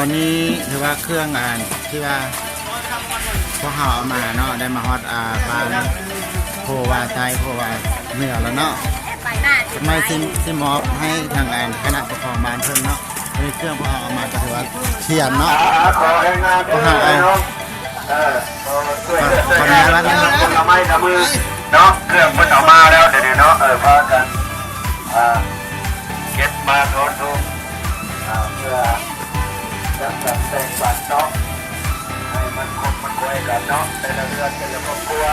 ຕອນນີ້ຖືວ່າເຄື່ອງອັນທີ່ວ່າພວກເຮົາເອົາມາເນາະ ໄດ້ມາຮອດ ອ່າ ບ້ານໂພວາໃຕ້ ໂພວາເໜືອແລ້ວເນາະ. ຈັກໜ່ອຍຊິ ຊິມອບໃຫ້ທາງອັນຄະນະປົກຄອງບ້ານເພິ່ນເນາະ. ອັນນີ້ເຄື່ອງພວກເຮົາເອົາມາກໍຖືວ່າທຽນເນາະ. ອ່າ ຂໍໃຫ້ງານ ພວກເຮົາເອົາ ເອີ ຂໍຊ່ວຍເຫຼືອ ຂໍ ຊ່ວຍກັນ ຄົນລະໄມ້ລະມືເນາະ. ເຄື່ອງເພິ່ນເອົາມາແລ້ວ ດຽວນີ້ເນາະ ເອີ ພາກັນ ອ່າ ເກັບມາທອນທຸກ ອ່າ ເພື່ອຈັດສັນແບ່ງປັນເນາະ ໃຫ້ມັນຄົບມັນຄົຍກັນເນາະ ແຕ່ລະເຮືອນແຕ່ລະຄອບຄົວ.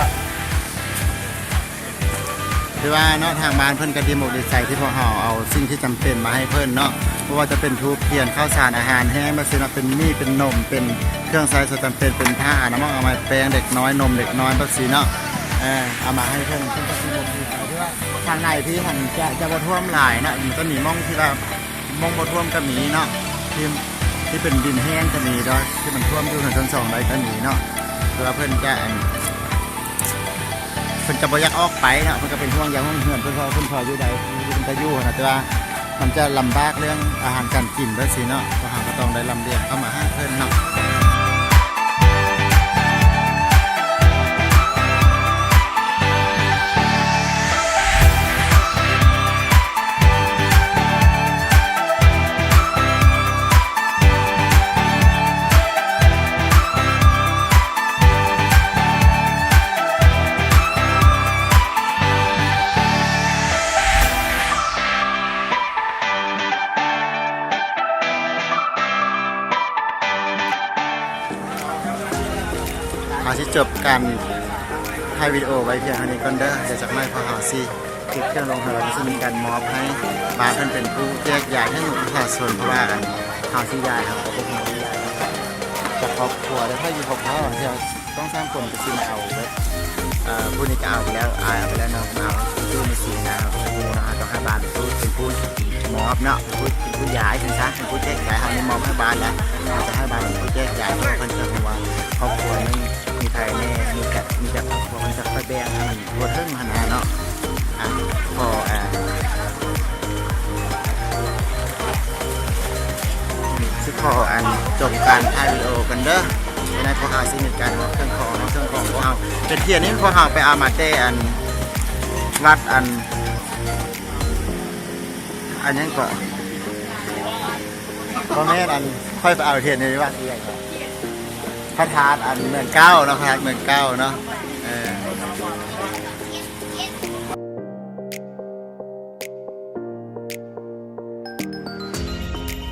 ຄືວ່າເນາະ ທາງບ້ານເພິ່ນກໍດີອົກດີໃຈທີ່ພວກເຮົາເອົາສິ່ງທີ່ຈຳເປັນມາໃຫ້ເພິ່ນເນາະ ບໍ່ວ່າຈະເປັນທູບທຽນ ເຂົ້າສານ ອາຫານແຫ້ງ ແບບຊີ້ເນາະ ເປັນໝີ່ ເປັນນົມ ເປັນເຄື່ອງໃຊ້ສ່ວນຈຳເປັນ ເປັນຜ້າອະນາມັຍ ອະນາໄມ ແປ້ງເດັກນ້ອຍ ນົມເດັກນ້ອຍ ແບບຊີ້ເນາະ. ເອີ ເອົາມາໃຫ້ເພິ່ນ ເພິ່ນກໍດີອົກດີໃຈ ຄືວ່າທາງໃນພີ້ຫັ້ນຈະ ຈະບໍ່ຖ້ວມຫຼາຍເນາະ ມັນຈະມີໝ່ອງທີ່ວ່າ ໝ່ອງບໍ່ຖ້ວມກໍມີເນາະ ທີ່ ທີ່ເປັນດິນແຫ້ງກໍມີເນາະ ທີ່ມັນຖ້ວມຢູ່ເຮືອນຊັ້ນສອງໄດ້ກໍມີເນາະ. ຄືວ່າເພິ່ນຈະ ອັນ ເພິ່ນຈະບໍ່ຢາກອອກໄປເນາະ ເພິ່ນກໍເປັນຫ່ວງຢາກຫ່ວງເຮືອນເພິ່ນ ເພາະວ່າເພິ່ນພໍຢູ່ໄດ້ ເພິ່ນກໍຢູ່ຫັ້ນນະ ແຕ່ວ່າມັນຈະລຳບາກເລື່ອງອາຫານການກິນແບບຊີ້ເນາະ ພວກເຮົາກໍຕ້ອງໄດ້ລຳລຽງເຂົ້າມາຫາເພິ່ນເນາະ. ເຮົາຊິຈົບການຖ່າຍວິດີໂອໄວ້ພຽງເທົ່ານີ້ກ່ອນເດີ. ດຽວຈັກໜ່ອຍພວກເຮົາຊິເກັບເຄື່ອງລົງເຮືອ ແລ້ວກໍຊິມີການມອບໃຫ້ ບ້ານເພິ່ນເປັນຜູ້ແຈກຢາຍໃຫ້ໝູ່ປະຊາຊົນ ເພາະວ່າ ອັນ ເຮົາຊິຍ້າຍ ເຮົາກໍບໍ່ຮູ້ວ່າຍ້າຍແລ້ວ ຈາກຄອບຄົວ ແລ້ວໃຜຢູ່ຄອບຄົວ ບາງເທື່ອສອງສາມຄົນກໍຊິມາເອົາເບິດ ເອີ ຜູ້ນີ້ກໍເອົາໄປແລ້ວ ອ້າຍເອົາໄປແລ້ວ ນ້ອງເອົາ ຕູ້ນີ້ຊິນະ ເຮົາກໍບໍ່ຮູ້ເນາະ ເຮົາຕ້ອງໃຫ້ບ້ານເປັນຜູ້ ເປັນຜູ້ມອບເນາະ ເປັນຜູ້ ເປັນຜູ້ຍ້າຍຊັ້ນຊະ ເປັນຜູ້ແຈກຢາຍ ເຮົານີ້ມອບໃຫ້ບ້ານແລ້ວ ເຮົາຈະໃຫ້ບ້ານເປັນຜູ້ແຈກຢາຍ ເພື່ອເພິ່ນຈະຮູ້ວ່າຄອບຄົວໜຶ່ງມີໃຜແດ່ ມີຈັກ ມີຈັກຄອບຄົວ ມັນຈະຄ່ອຍແບ່ງໃຫ້ມັນທົ່ວເຖິງຫັ້ນນະເນາະ. ອ່ະ ຂໍ ອ່າ ຊິຂໍ ອັນ ຈົບການຖ່າຍວິດີໂອກັນເດີ. ໃນພວກເຮົາຊິມີການມອບເຄື່ອງຂອງ ເຄື່ອງຂອງພວກເຮົາ ເປັນທຽນນີ້ພວກເຮົາໄປເອົາມາແຕ່ ອັນ ວັດ ອັນ ອັນຫຍັງເກາະ ບໍ່ແມ່ນ ອັນ ຂ້ອຍໄປເອົາທຽນໃນວັດອີຫຍັງເກາະ ພະທາດ ອັນ ເມືອງເກົ່າເນາະ ພະທາດເມືອງເກົ່າເນາະ.